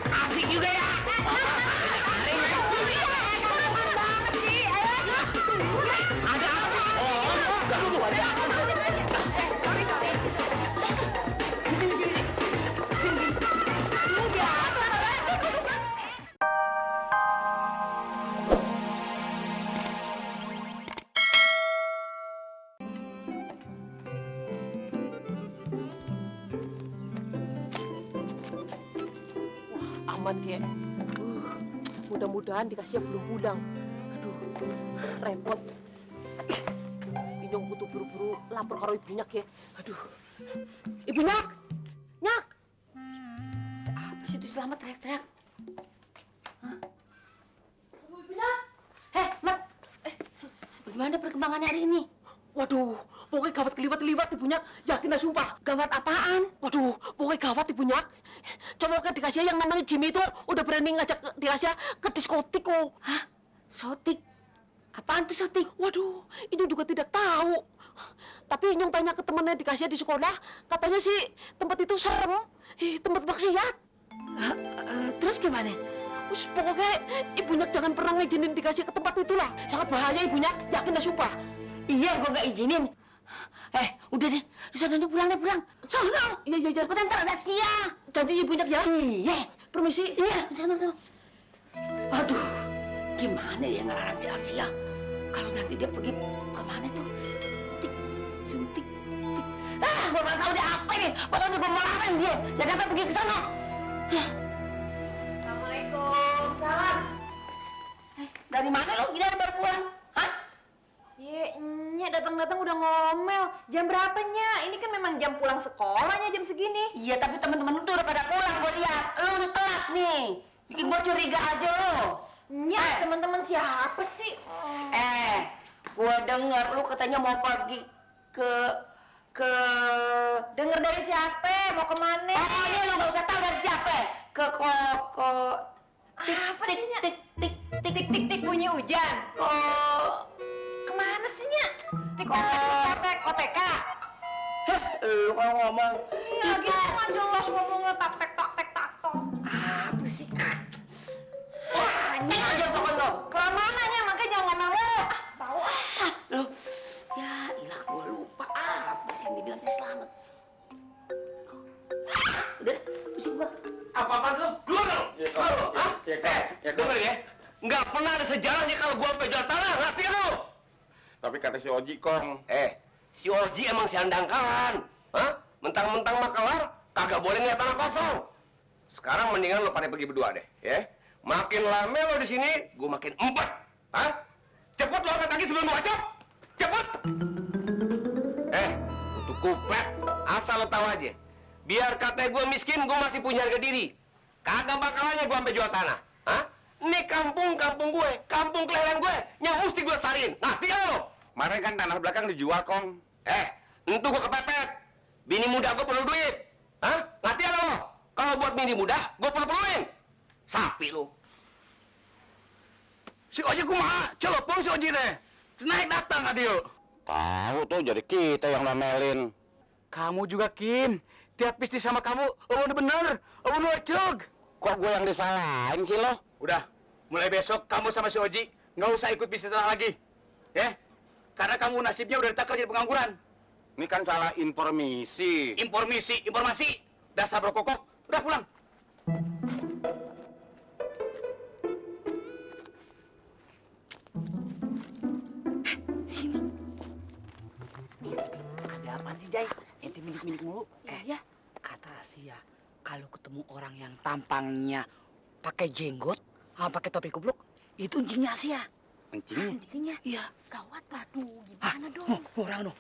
Asik juga ya. Ada apa? Oh, ada apa? Aman kek. Mudah-mudahan dikasihnya belum pulang. Aduh, repot. Inyong butuh buru-buru lapor karo ibunya kek. Aduh. Ibu Nyak! Nyak! Apa sih itu Selamat teriak-teriak? Ibu Nyak! Mat. Bagaimana perkembangannya hari ini? Waduh, pokoknya gawat keliwat-keliwat Ibu Nyak. Yakin dah sumpah. Gawat apaan? Waduh, pokoknya gawat Ibu Nyak. Coba kan dikasih yang namanya Jimmy itu udah berani ngajak dikasih ke diskotik kok. Hah? Sotik? Apaan tuh sotik? Waduh, Inyong juga tidak tahu. Tapi Inyong tanya ke temannya dikasih di sekolah, katanya sih tempat itu serem, tempat maksiat. Terus gimana? Us, pokoknya ibunya jangan pernah ngizinin dikasih ke tempat itulah. Sangat bahaya ibunya, yakin dah sumpah. Iya, gua nggak izinin. Udah deh, lu sana pulang deh, pulang. Sono. Iya. Cepetan, ntar ada Sia. Janji ibunya ya. Iya. Permisi. Iya, sana. Aduh, gimana ya ngelarang si Asia? Kalau nanti dia pergi kemana tuh? Tik, suntik, tik. Gua nggak tahu dia apa nih. Pokoknya gua mau larang dia. Jangan sampai pergi ke sana. Assalamualaikum. Salam. Dari mana lo? Gila baru pulang? Hah? Ye, Nya datang-datang udah ngomel. Jam berapanya? Ini kan memang jam pulang sekolahnya jam segini. Iya, tapi teman-teman lu tuh udah pada pulang. Gua lihat. Lu udah telat nih. Bikin gua curiga aja lo. Nya, teman-teman siapa sih? Gua denger lu katanya mau pergi ke Dengar dari siapa? Mau kemana? pokoknya lu nggak usah tahu dari siapa. Ke Apa sih, Nya? tik Bunyi hujan. Kemana sih, Nya? Tik OTK. Lu kalau ngomong Iya, lagi nggak jelas ngomongnya taktek. apa sih? Nya aja pokoknya lo. kemana, Nya? Makanya jangan ngomel. Tahu Lu, ya ilah gua lupa apa sih yang dibilang si Selamat. Udah, pusing gua. Apa-apaan lu? Keluar lu! Dengar ya, nggak pernah ada sejarahnya kalau gua sampai jual tanah, ngerti lu? Tapi kata si Oji Kong, Si Oji emang si handangkalan. Hah? Mentang-mentang mah kelar, kagak boleh ngeliat tanah kosong. Sekarang mendingan lo pada pergi berdua deh, ya. Makin lama lo di sini, gua makin empat. Hah? Cepet lo angkat lagi sebelum gua bacok. Cepet! Untuk kupret, asal lo tahu aja. Biar katanya gua miskin, gua masih punya harga diri. Kagak bakalannya gua sampai jual tanah. Hah? Ini kampung gue, kampung kelahiran gue, yang mesti gue lestariin. Ngerti gak lo? kemarin kan tanah belakang dijual Kong. Entu gue kepepet. Bini muda gue perlu duit. Hah? Ngerti gak lo? Kalau buat bini muda, gue perlu-perluin. Sapi lo. Si Oji kumaha? Celepong si Oji deh. Naik datang ka dieu. Tahu tuh jadi kita yang namelin. Kamu juga, Kim. Tiap bisnis sama kamu, udah bener. Udah ceg. Kok gue yang disalahin sih lo? Udah, mulai besok kamu sama si Oji nggak usah ikut bisnis tanah lagi. Ya? Karena kamu nasibnya udah ditakar jadi pengangguran. Ini kan salah informasi. Informasi. Dasar berkokok. Udah pulang. Ada apa sih, Jai? Ente minik-minik mulu. Iya. Kata Asia, kalau ketemu orang yang tampangnya pakai jenggot, pakai topi kupluk, itu encingnya Asia. Encingnya? Encingnya? Iya. Gawat, waduh, gimana dong? Orang no.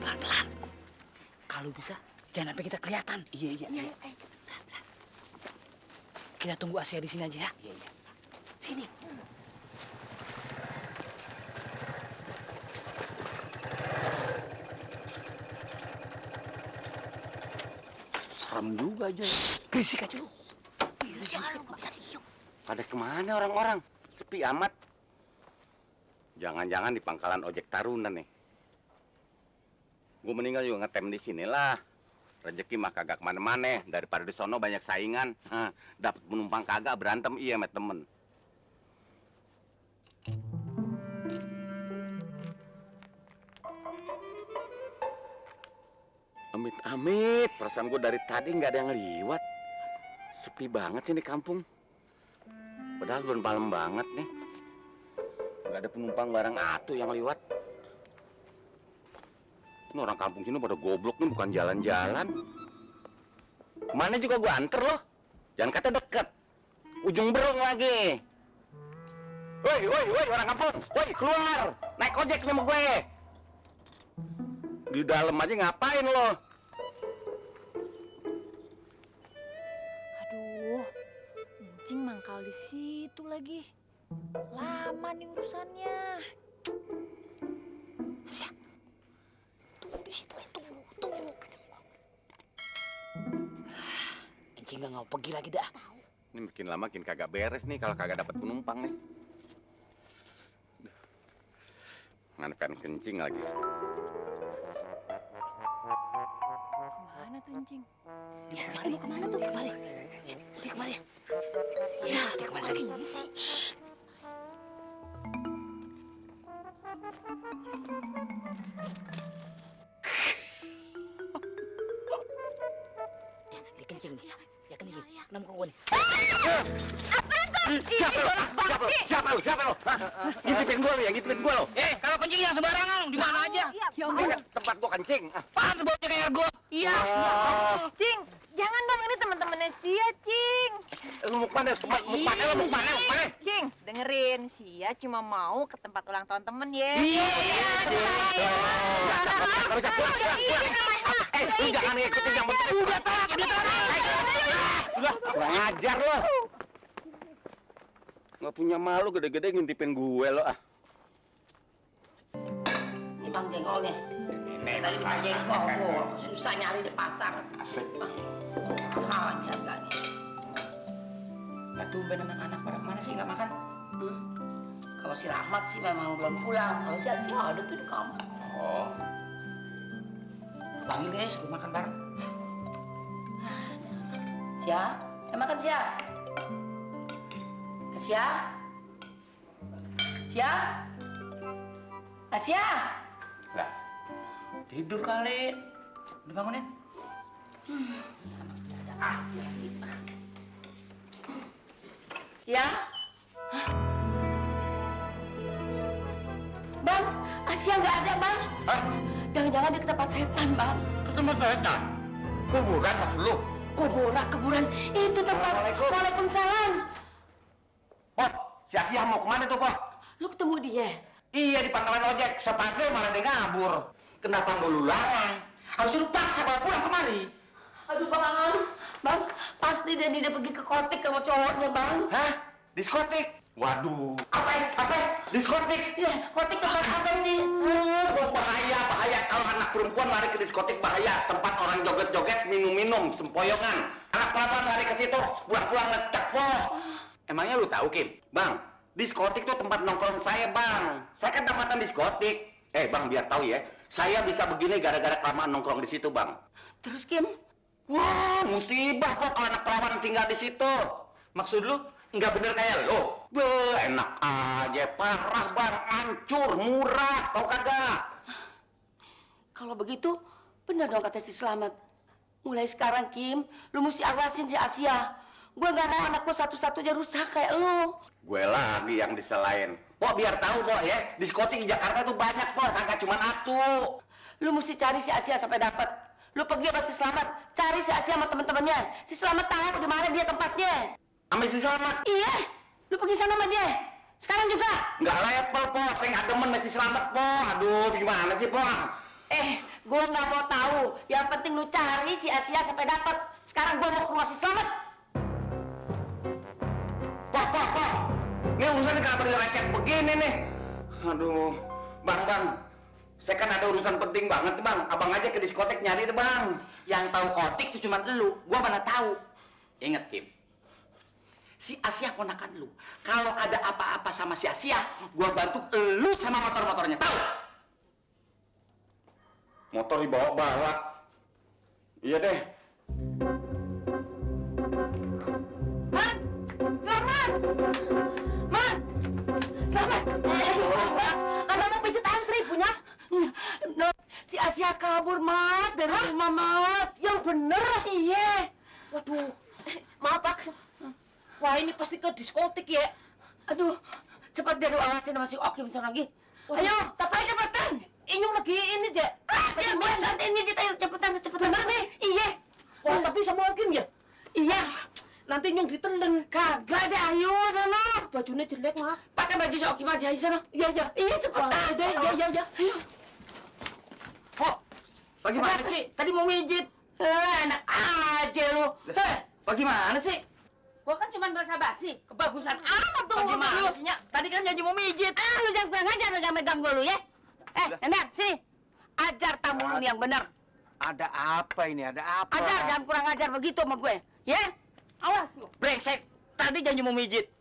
Pelan-pelan. Kalau bisa, jangan sampai kita kelihatan. Iya. Pelan-pelan. Kita tunggu Asia di sini aja ya. Iya. Sini. Serem juga aja. Berisik aja lu. Pada kemana orang-orang? Sepi amat. Jangan-jangan di pangkalan ojek Taruna nih. Gue meninggal juga ngetem di sinilah. Rezeki mah kagak kemana-mana. Daripada di sono banyak saingan. Dapat penumpang kagak, berantem iya sama temen. Amit-amit, perasaan gue dari tadi nggak ada yang liwat. Sepi banget sih di kampung. Padahal belum malam banget nih. Nggak ada penumpang barang atuh yang liwat. Ini orang kampung sini pada goblok nih, bukan jalan-jalan. Kemana juga gue anter loh. Jangan kata deket. Ujung Berung lagi. Woi, orang kampung. Woi, keluar. Naik ojek sama gue. Di dalam aja ngapain lo? Aduh, Encing mangkal di situ lagi. Lama nih urusannya. Asya, tunggu di situ, tunggu. Encing nggak mau pergi lagi dah. Ini makin lama makin kagak beres nih kalau kagak dapat penumpang nih. Ngan kencing lagi. Kemana tuh Encing? Dia mau kemana tuh? Kemari. Dia kemari. Ya, dia kemari lagi. Dia kencing nih. Ya kencing. Kenapa kau nih? Siapa lo? Ngintipin gue lo ya, ngintipin gue lo. Kalau kencing yang sembarangan, di mana aja? Tempat gue kencing. Apaan baunya kayak ergot? Iya. Cing, jangan dong, ini teman-temannya Sia, Cing. Lu mau kemana? Mau kemana? Cing, dengerin, Sia cuma mau ke tempat ulang tahun temen ya. Gak bisa pulang. Lu jangan ikutin yang penting. Udah. Kurang ajar lo. Nggak punya malu gede-gede ngintipin gue lo ah. Ini bang jengkolnya. Tadi minta jengkol, susah nyari di pasar. Asik. Mahal lagi harganya. Gak tumben anak-anak pada kemana sih nggak makan? Kalau si Rahmat sih memang belum pulang. Kalau si Asia ada tuh di kampung. Oh. Panggil guys, gue makan bareng. Sia, makan Sia. Asia? Sia? Asia? Lah, Tidur kali. Udah bangunin? Ada aja lagi. Sia? Hah? Bang, Asia nggak ada, Bang. Hah? Jangan-jangan di tempat setan, Bang. Ke tempat setan? Kuburan maksud lu? Kuburan. Itu tempat. Assalamualaikum. Waalaikumsalam. Oh, si Asia mau kemana tuh, Pak? Lu ketemu dia? Iya, di pangkalan ojek. Sepatu malah dia ngabur. Kenapa mau lu larang? Harusnya lu paksa bawa pulang kemari. Aduh, Bang, pasti dia pergi ke kotik sama cowoknya, Bang. Hah? Diskotik? Waduh. Apa? Diskotik? Ya, kotik tempat apa sih? Bahaya. Kalau anak perempuan lari ke diskotik bahaya. Tempat orang joget-joget, minum-minum, sempoyongan. Anak perempuan lari ke situ, pulang-pulang ngecek po. Emangnya lu tahu, Kim? Bang, diskotik tuh tempat nongkrong saya, Bang. Saya kan tamatan diskotik. Bang, biar tahu ya. Saya bisa begini gara-gara kelamaan nongkrong di situ, Bang. Terus, Kim? Wah, musibah kok kalau anak perawan tinggal di situ. Maksud lu nggak bener kayak lo? Enak aja, parah Bang, hancur, murah, tau kagak? Kalau begitu, benar dong kata si Slamet. Mulai sekarang, Kim, lu mesti awasin si Asia. Gue gak mau anak gue satu-satunya rusak kayak lu. Gue lagi yang diselain. Pok, biar tahu, Pok, ya. Diskotik di Jakarta tuh banyak, Pok. Kagak cuma satu. Lu mesti cari si Asia sampai dapat. Lu pergi sama si Slamet, cari si Asia sama temen-temennya. Si Slamet tahu di mana dia tempatnya. Ambil si Selamat. Iya, lu pergi sana sama dia. Sekarang juga. Nggak level, Pok. Saya nggak demen sama si Selamat, Pok. Aduh, gimana sih, Pok? Gue nggak mau tahu. Yang penting lu cari si Asia sampai dapat. Sekarang gue mau ke rumah si Slamet. Pok. Ini urusannya kenapa direcet begini nih? Aduh, Bang. Saya kan ada urusan penting banget, Bang. Abang aja ke diskotek nyari deh, Bang. Yang tahu kotik itu cuma lu. Gue mana tahu. Ingat, Kim. Si Asia ponakan lu. Kalau ada apa-apa sama si Asia, gue bantu lu sama motor-motornya. Tahu? Motor dibawa balap. Iya deh. Man! Selamat! Man! Selamat! Kan mau pijit antri punya. No, si Asia kabur, Mat, dari rumah, Mat. Yang bener. Iya. Waduh, maaf Pak. Wah ini pasti ke diskotik ya. Aduh, cepat dia awasin sama si Okim sono lagi. Ayo, tapi cepetan. Inyong lagi ini deh. Dia buat santain mijit, ayo cepetan. Bener nih? Iya. Wah tapi sama Okim ya. Iya. Nanti Inyong ditelen. Kagak deh, ayo sono. Bajunya jelek maaf. Pakai baju si Okim aja, ayo sono. Iya. Iya, cepetan. Wah, deh, iya. Ayo. Kok? Bagaimana sih? Tadi mau mijit. Enak aja lu. Bagaimana sih? Gua kan cuma basa-basi. Kebagusan amat tuh. Bagaimana sih, Nyak? Tadi kan janji mau mijit. Lu jangan kurang ajar, lu jangan megang gua lu ya. Nendang, sini. Ajar tamu lu yang benar. Ada apa ini? Ada apa? Ajar, jangan kurang ajar begitu sama gue. Ya? Awas lu. Brengsek. Tadi janji mau mijit.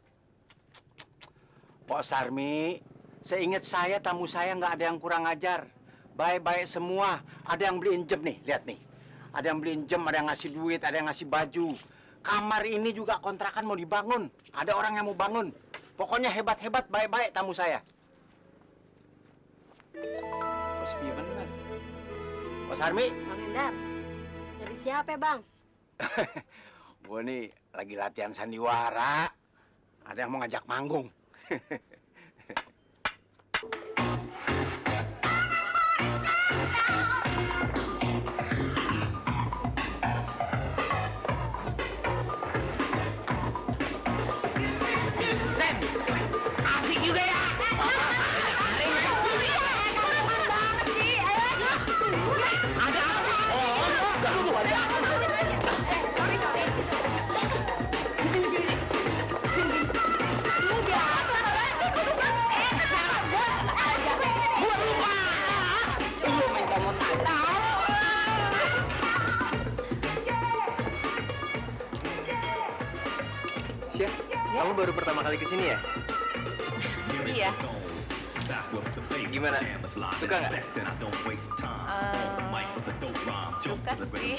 Pak Sarmi, seingat saya tamu saya nggak ada yang kurang ajar. Baik-baik semua. Ada yang beliin jem nih, lihat nih. Ada yang beliin jem, ada yang ngasih duit, ada yang ngasih baju. Kamar ini juga kontrakan mau dibangun. Ada orang yang mau bangun. Pokoknya hebat-hebat, baik-baik tamu saya. Oh, sepi bener. Pak Sarmi, Bang Endar, dari siapa ya, Bang? gue nih lagi latihan sandiwara. Ada yang mau ngajak manggung. Sen, asik juga ya. Sia, kamu baru pertama kali kesini ya? Iya. Gimana? Suka nggak? Suka sih.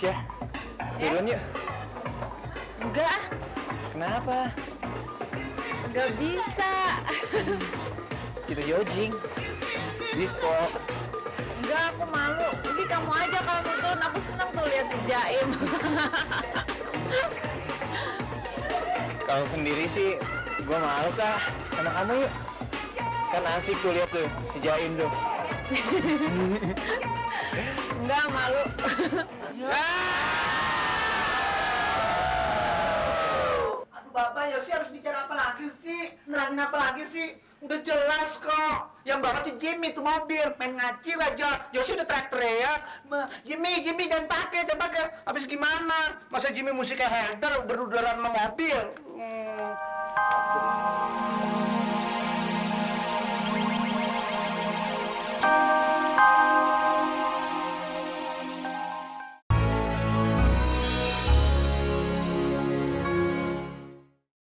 Sia, turun yuk. Enggak, Kenapa? enggak bisa. Kita jogging. Disco. Enggak, aku malu. Udah kamu aja kalau mau turun. Aku senang tuh lihat si Jaim. Kalau sendiri sih, gue males ah. Sama kamu yuk. Kan asik tuh lihat tuh, si Jaim tuh. Enggak, malu. Aduh Bapak, Yosi harus bicara apa lagi sih? Nerangin apa lagi sih? Udah jelas kok. Yang bawa tuh Jimmy tuh mobil, main ngacir aja. Yosi udah teriak-teriak. Jimmy jangan pakai. Habis gimana? Masa Jimmy musiknya Helter berduduran sama mobil?